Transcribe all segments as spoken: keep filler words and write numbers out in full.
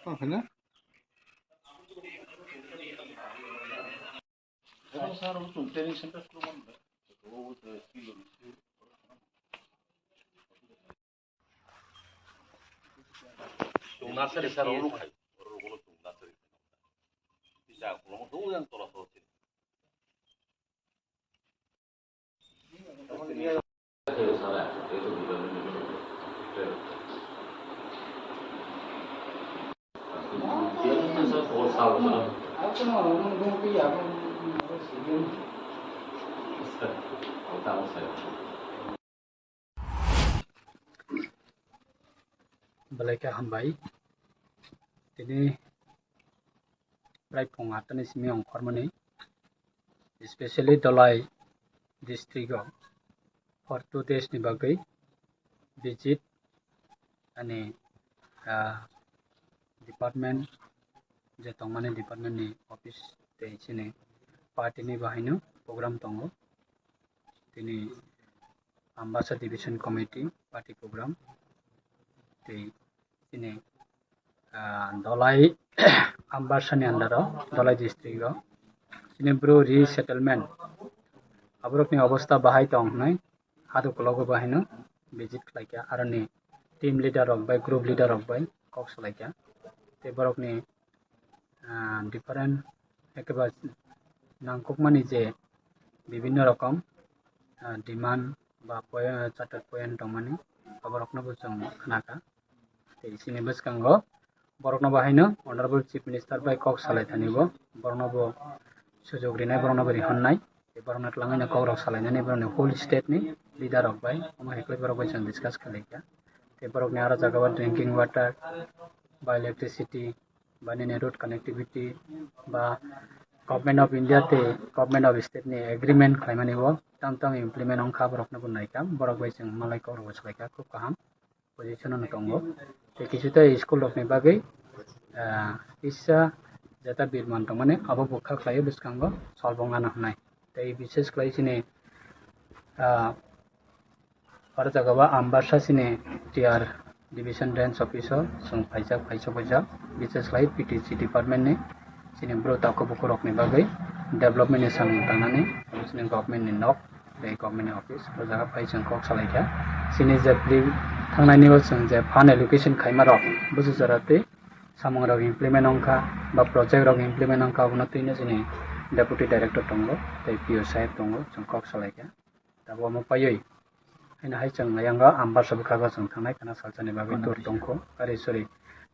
Tong khaina. Chwng nasari sir, oro khai, oro, oro chwng nasari. Kisa kolom do yang tola tola sir. Belai khe hambai. Tini prai phung atta ni simi ongkhormani, specially Dhalai district o for two days ni bagwi visit ani, ah, department je tongmani department ni office tei chini party ni bahaino program tongo. Tini Ambassa Division Committee party program tei chini, ah, Dhalai Ambassa ni under o, Dhalai district o chini bru resettlement aborokni obostha bahai tong hwnwi hadu kologo bahaino visit khlaikha, aroni team leader rok bai group leader rok bai kok salaikha. Tei borokni, ah, different ekeba nangkukmani je bibinno rokom, ah, demand ba point, charter point tongmani, aborokno bo chwng khnakha. Tei chini bwskango borokno bahaino Honorable Chief Minister bai kok salai thani bo, borokno bo sujok rinai, borokno bo rihornai. Tei borokno twlangwi no kok rok salainani borokni whole state ni leader rok bai, omo hai khe borok bai chwng discuss khlaikha. Tei borokni aro jaga o drinking water ba electricity ba nini road connectivity ba Government of India tei Government of State ni agreement khlaimani o tam tam implement wngkha, borokno bo naikha, borok bai chwng malai kok rok bo salaikha, khub kaham position o tongo. Tei kisu tei school rok ni bagwi, ah, kisa jeta birman tongmani abo bwkha khlaio bwskango solvung nana hwnwi. Tei bises khlai chini, ah, oro jaga o Ambassa chini T R Division Range Office o chwng phaijak, phai sokjak, bises khlai P T C department ni chini bwrwi takhuk bukhuk rok ni bagwi development ni samung tangnani chini government ni nok tei government ni office o jaga phai chwng kok salaikha. Chini je bwrwi thangnaini o chwng je fund allocation khaima rok busi jora tei samung rok implement wngkha ba project rok implement wngkha, abono twino chini deputy director tongo tei P O saheb tongo, chwng kok salaikha. Tabuk omo paiwi haino hai chwng ayang o Ambassa bwkhago chwng thangnai khana salsani bagwi tour tongkho, ari sorry,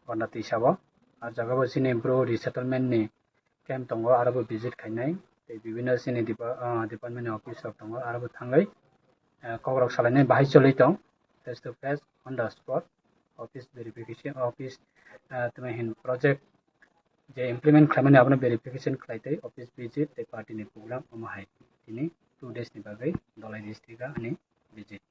Gonda tisa o. Ah jaga bo chini bru resettlement ni camp tongo, aro bo visit khainai tei bibinno chini depa-, ah, department ni office rok tongo, aro bo thangwi, ah, kok rok salainai bahai choli tong, face to face, on the spot, office verification, office, ah, tamo hin project je implement khlaimani abono verification khlai tei office visit tei party ni program omo hai tini two days ni bagwi Dhalai district o ani visit.